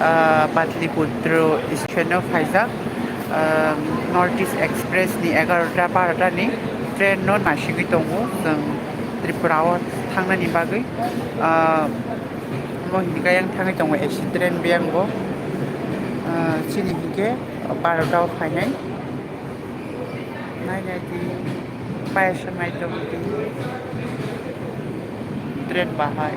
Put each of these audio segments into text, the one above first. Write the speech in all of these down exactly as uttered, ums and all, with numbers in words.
Ah, Patliputra station o phaijak. Ah, North East Express ni egarota barota ni train no naisingwi tongo. Chwng Tripura o thangnani bagwi, ah, omo hinkhe yang thangwi tongo A C train biyang bo. Ah, chini hinkhe barota o phainai. Nai nai di, paisa nai tong di. Train bahai.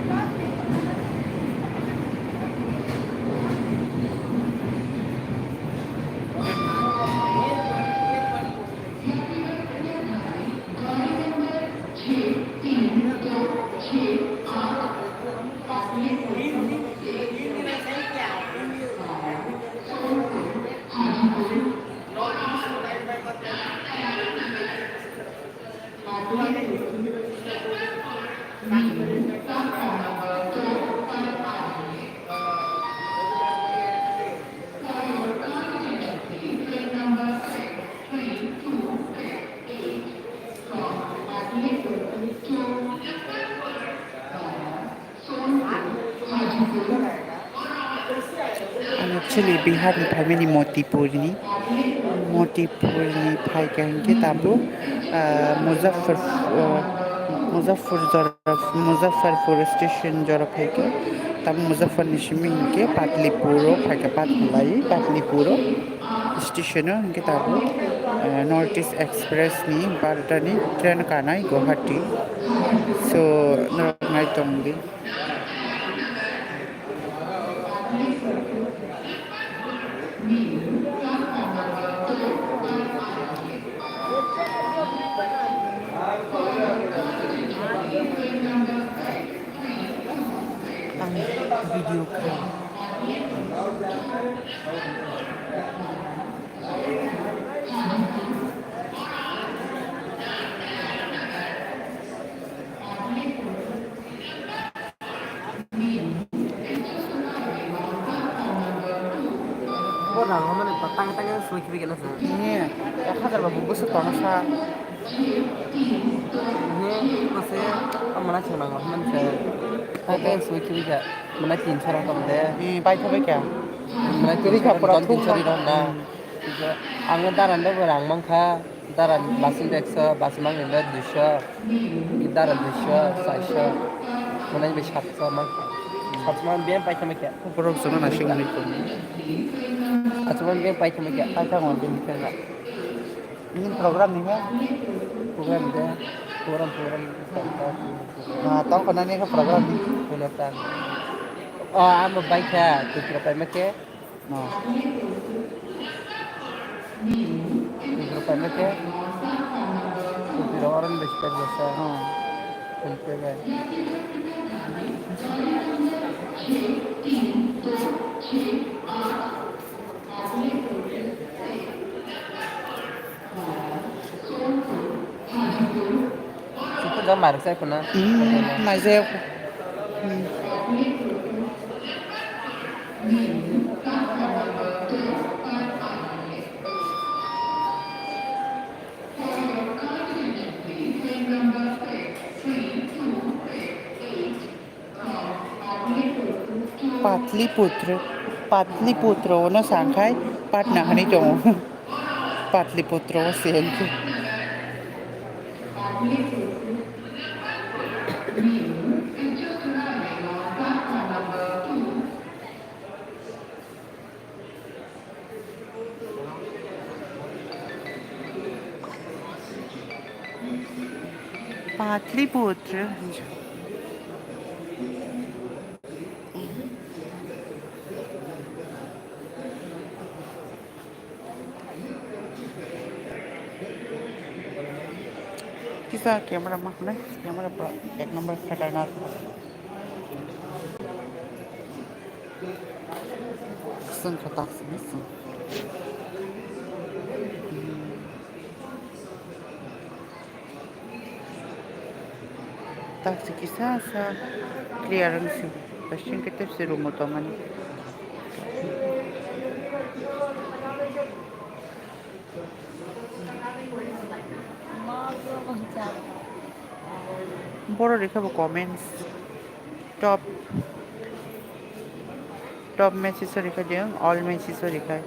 Ano chwli Bihar ni phaimani Motipur ni, Motipur ni phaikha hinkhe tabuk, ah, Muzaffar, ah, Muzaffar jora, Muzaffarpur station jora phaikha, tabuk Muzaffar ni simi hinkhe Patlipur o phaikha, Patnalai Patlipur o station o hinkhe tabuk, ah, North East Express ni barota ni train kanai Guwahati. So, norok nai tong di. Ang video kha. Bo rang rwmani tang tang soi khibi kena sa. Ni, ek hajar ba bubusu tong sa. Ni, mase, amana chang rang rwmani sa. Tang tang soi khibi kya. Mana tin sara tong de. Ni, pai thabai kya. Mana tin sara pura don tin sari rong na. Ang daran do rang mangkha. Dara bus ni ekso, bus mangni le duiso, dara duiso, saiso, mwnai bai satso mang, satso mang biyang paithakma khe. Borok jono naisik mwnai tong. Satso mang biyang paithakma khe. Paithakma bini khe na. Ini program ni khe? Program de, program, program. Na, tong khna ni khe program ni. Khna ta. Oh, amo bai kha, kuchra paima khe. No. Kuchra paima khe. Kuchra oran besi paima khe. No. Kuchra paima. Suku jam maruk sai kuna. Hmm, naijak. Hmm. Patliputra, Patliputra ono sangkhai Patna hinwi tongo. Patliputra o se hinkhe. Patliputra. Kisa camera ma hwnwi, camera pura ek number khatarnak. Swng kha tak sini swng. Taksi kisa sa clear wng si, pasing kete si room o tongmani. Borok rikha bo comments top. Top match history khai diang, all match history khai.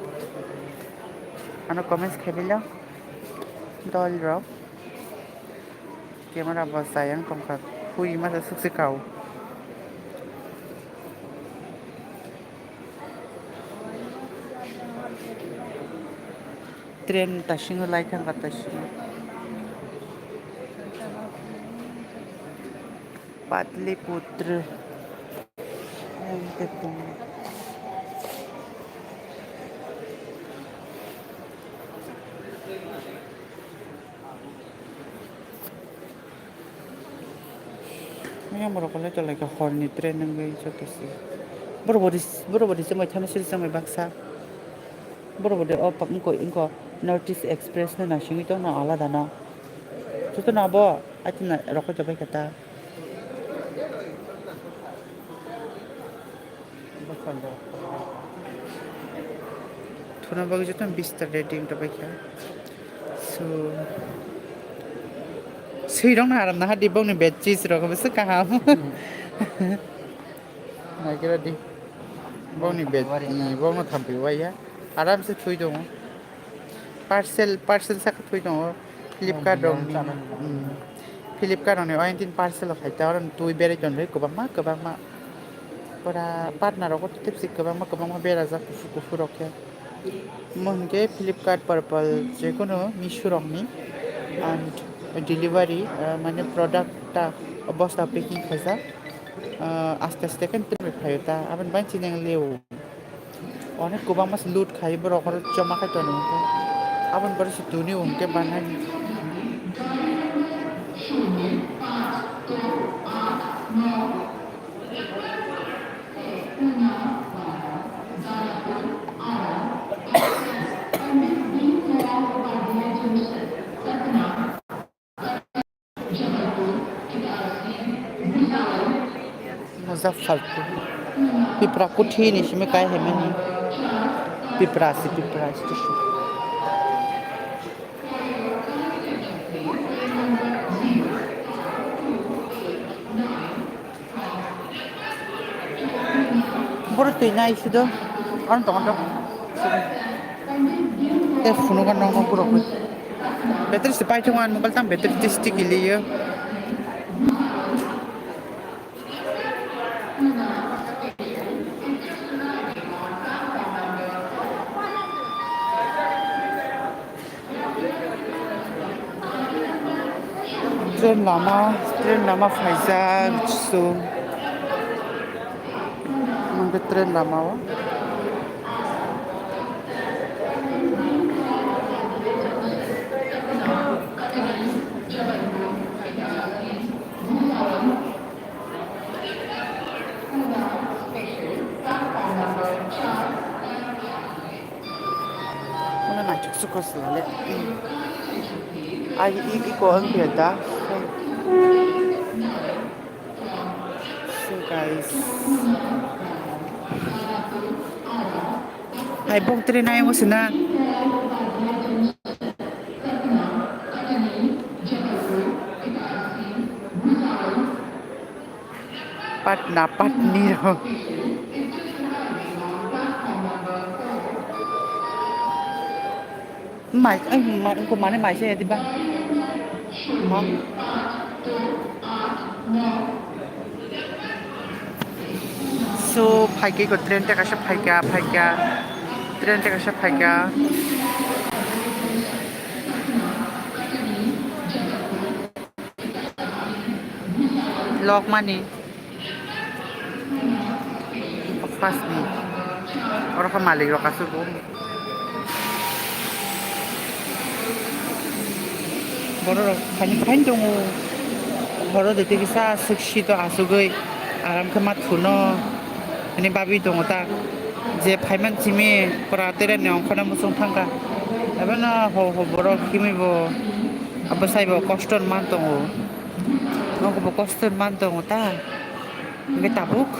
Ano comments khai bilo. Dol rok. Camera bo sayang tongkha. Hui masa sukse kau. Train tasingo lai thangkha tasingo. Patliputra. Maya morok le tolai ka horni train wngwi joto se. Borok bodi, borok bodi chwngbai thani siri chwngbai baksa. Borok bodi o pak wngkoi wngko North East Express no naisingwi tongno alada no. Joto no abo aiti na rokoi tobai kha ta. Thuna bagwi joto bistar ready wng tongbai kha. So, swi rok na aram na hadi bokni bed cheese rok bwswk kaham. Naikhe di. Bokni bed, bokno thampi waya. Aram se thui tongo. Parcel, parcel saka thui tongo. Flipkart rokni. Hmm. Flipkart rokni ointin parcel khai ta oro twi berai tonwi kwbangma, kwbangma. Pura partner rok tepsi kwbangma, kwbangma berajak kuphur, kuphur rok khe. Mo hinkhe Flipkart purple jekunu Meesho rokni and delivery, ah, mane product ta bosta packing khaijak. Ah, aste aste khe twi phaio ta. Aboni bagwi chini ang leo. Onek kwbangma se loot khai borok oro joma khai tongo. Aboni pore se tuni hwnkhe banai. Muzaffarpur. Pipra kuthi ni simi kai hai mani. Pipra si, Pipra station. Boro twi nai sudo. Ano tongo do. Te phunukgo nokno borok bai. Battery se paithakma mobile tamo battery tei stick kiliyo. Train lama, train lama phaijak chwng. Nang khe train lama o. Ano naithok se kosla le. Ai i, i ko ang pia da. So guys. Hai bok tre nai mo sina. Patna, patni rok. Mai, ai, ma, ko mane mai se diba? Ma. So, phaikhe ko train te kaisa phaikha, phaikha. Train te kaisa phaikha. Lokmani. First ni. Oro kha malik rok aswk bo. Borok rok phaini phaini tongo. Borok de tei kisa aswk sito asugwi aram khe ma thuno. Ani babi tongo ta. Je phaiman simi pura tere ni ongkhorna muchung thangkha. Abo no ho ho borok kimi bo. Abo sai bo kosto man tongo. Nogo bo kosto man tongo ta. Hingke tabuk,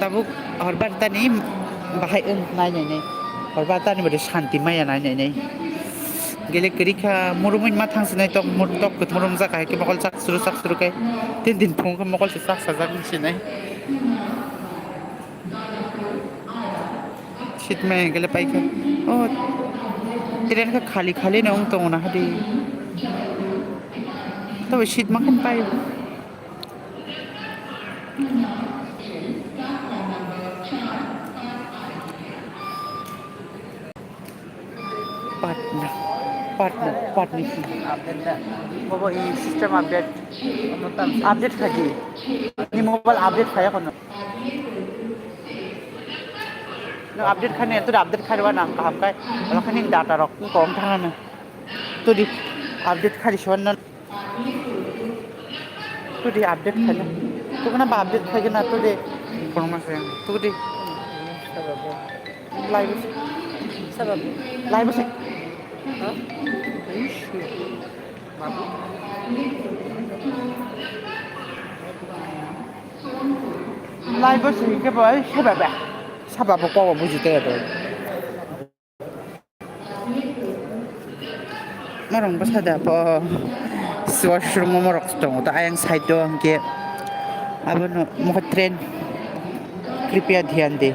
tabuk horbar tani bahai wng nai nai nai. Horbar tani bade shanti maya nai nai nai. Gele kwrwi kha murumui ma thang sinai tok mur tok kwthwng romjak hai khe mokol chak suru chak suru khe tin din phung khe mokol se chak sajak wng sinai. Seat maya gele paikha. Oh, train kha khali khali no wng tongo na hadi. Tabi seat makan pai. Patna, Patna, Patna. Update da. Bobo ini system update. Update khaji. Ini mobile update kaya kono. Nang update khani, tu update khani wa nang kaham kai. Wala khani data rok kom thangana. Tu di update khani shon nan. Tu di update khaina. Tu kana ba update khai na tu di. Kono ma se. Tu di. Live. Sabab. Live se. Ha? Babu. Live se ke ba se ba ba. Sabab ko buji te do. Norong bwsa da po washroom o morok tongo ta ayang side o hwnkhe abono mokhe train kripya dhyan de.